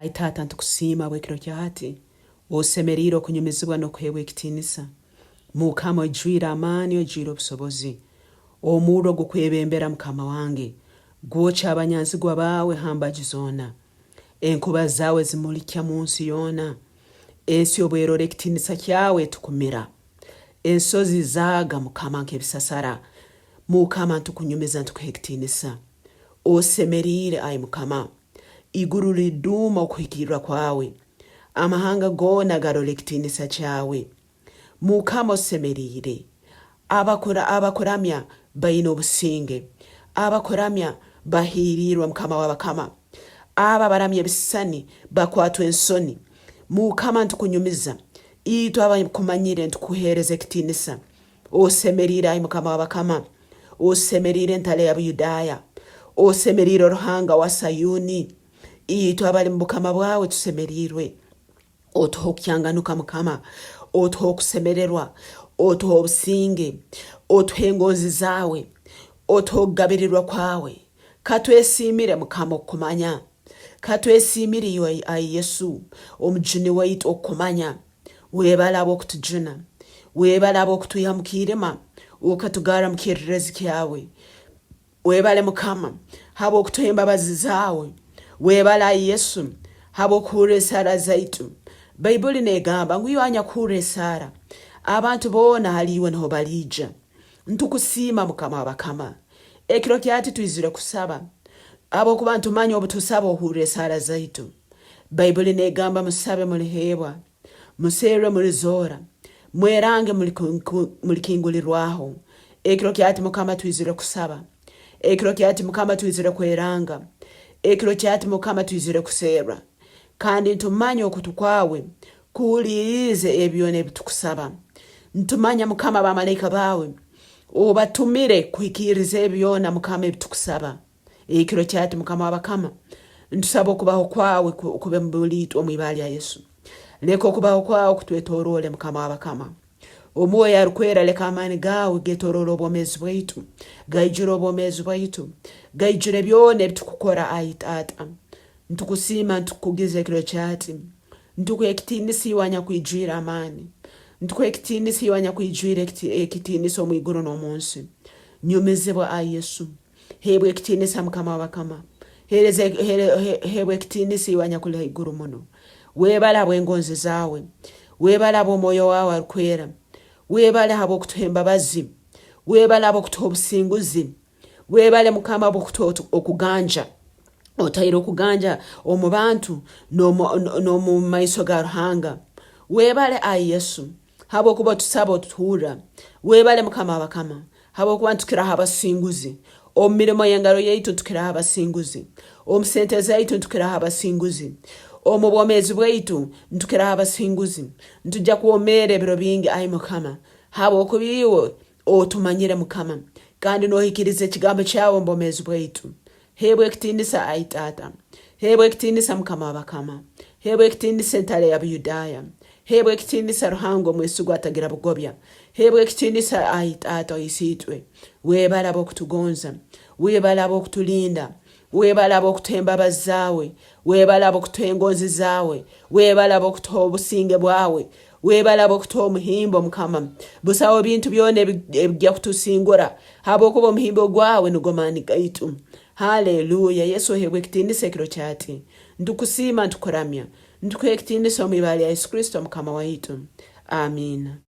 Ai Taata ntukusiima habw'ekiro kya hati, osemeriire okunyumizibwa n'okuheebwa ekitiinisa. Mukama oijwire amaani, oijwire obusobozi. Omurro gukwebembera Mukama wange, gwokya abanyanzigwa baawe ha mbaju zoona. Enkuba zaawe zimulikya mu nsi yoona. Ensi obu erora ekitiinisa kyawe etukumira. Ensozi zaaga Mukama nk'ebisasara. Mukama ntukunyumiza ntukuha ekitiinisa. Osemeriire ai Mukama. Iguru liduuma okuhikirra kwawe, amahanga goona garora ekitiinisa kyawe. Mukama osemeriire. Abakuramya baine obusinge, abakuramya bahiiriirwe Mukama w'abakama. Abo abaramya ebisisani bakwatwa ensoni. Mukama ntukunyumiza, itwe abakumanyire ntukuheereza ekitiinisa. Osemeriire ai Mukama w'abakama, osemeriire Entale ya Buyudaaya, osemeriire Ruhanga wa Sayuni. Itwe abali mu bukama bwawe tusemeriirwe. Otuhe okukyanganuka Mukama, otuhe okusemererwa, otuhe obusinge, otuhe engonzi zaawe, otuhe okugabirirwa kwawe. Katwesiimire Mukama okukumanya. Katwesiimire iwe ai Yesu, Omujuni waitu okukumanya. Webale habw'okutujuna. Webale habw'okutwiha mu kiirima okatugarra mu kyererezi kyawe. Webale Mukama habw'okutuha embabazi zaawe. Webale ai Yesu habw'okuhurra esaara zaitu. Baibuli n'egamba ngu iwe anyakuhurra esaara, abantu boona hali iwe nuho baliija. Ntukusiima Mukama w'abakama. Ekiro kya hati twizire kusaba habwokuba ntumanya obu tusaba ohurra esaara zaitu. Baibuli n'egamba musabe muliheebwa, muserre mulizoora, mwerange mulikingulirwaho. Ekiro kya hati Mukama twizire kusaba. Ekiro kya hati Mukama twizire kweranga. Ekiro kya hati Mukama twizire kuserra. Kandi ntumanya okutu kwawe kuhuliirize ebi byona ebi tukusaba. Ntumanya Mukama bamalaika baawe obatumire kuhikiiriza ebi byona Mukama ebi tukusaba. Ekiro kya hati Mukama w'abakama, ntusaba okubaho kwawe kube muli itwe omu ibara lya Yesu. Leka okubaho kwawe kutwetoroole Mukama w'abakama. Omwoyo Arukwera leka amaani gaawe getoroole obwomeezi bwaitu, gaijure obwomeezi bwaitu, gaijure byona ebitukukora ai Taata. Ntukusiima ntukukugiza ekiro kya hati. Ntukuha ekitiinisa iwe anyakwijwire amaani. Ntukuha ekitiinisa iwe anyakwijwire ekitiinisa omu iguru n'omu nsi. Nyumizibwa ai Yesu. Heebwa ekitiinisa Mukama w'abakama. Heebwa ekitiinisa iwe anyakuli haiguru muno. Webale habw'engonzi zaawe. Webale habw'omwoyo waawe arukwera. Webale habw'okutuha embabazi. Webale habw'okutuha obusinguzi. Webale Mukama habw'okutuha okuganja. Otaire okuganja omu bantu n'omu maiso ga Ruhanga. Webale ai Yesu habwokuba otusaba otuhurra. Webale Mukama w'abakama habwokuba nitukiraho abasinguzi. Omu mirimo y'engaro yaitu nitukiraho abasinguzi. Omu sente zaitu nitukiraho abasinguzi. Omu bwomeezi bwaitu nitukiraho abasinguzi. Nitujja kwomeera ebiro bingi ai Mukama habwokuba iwe otumanyire Mukama kandi nohikiriza ekigambo kyawe omu bwomeezi bwaitu. Heebwa ekitiinisa ai Taata. Heebwa ekitiinisa Mukama w'abakama. Heebwa ekitiinisa Entale ya Buyudaaya. Heebwa ekitiinisa Ruhanga omwesigwa atagira bugobya. Heebwa ekitiinisa ai Taata Isiitwe. Webale habw'okutugonza. Webale habw'okutulinda. Webale habw'okutuha embabazi zaawe. Webale habw'okutuha engonzi zaawe. Webale habw'okutuha obusinge bwawe. Webale habw'okutuha omuhimbo Mukama. Busaho bintu byona ebigya kutusingura habwokuba omuhimbo gwawe nugo maani gaitu. Haleluya! Yesu oheebwe ekitiinisa ekiro kya hati. Ntukusiima, ntukuramya. Ntukuha ekitiinisa omu ibara lya Yesu Kristo Mukama waitu. Amiina.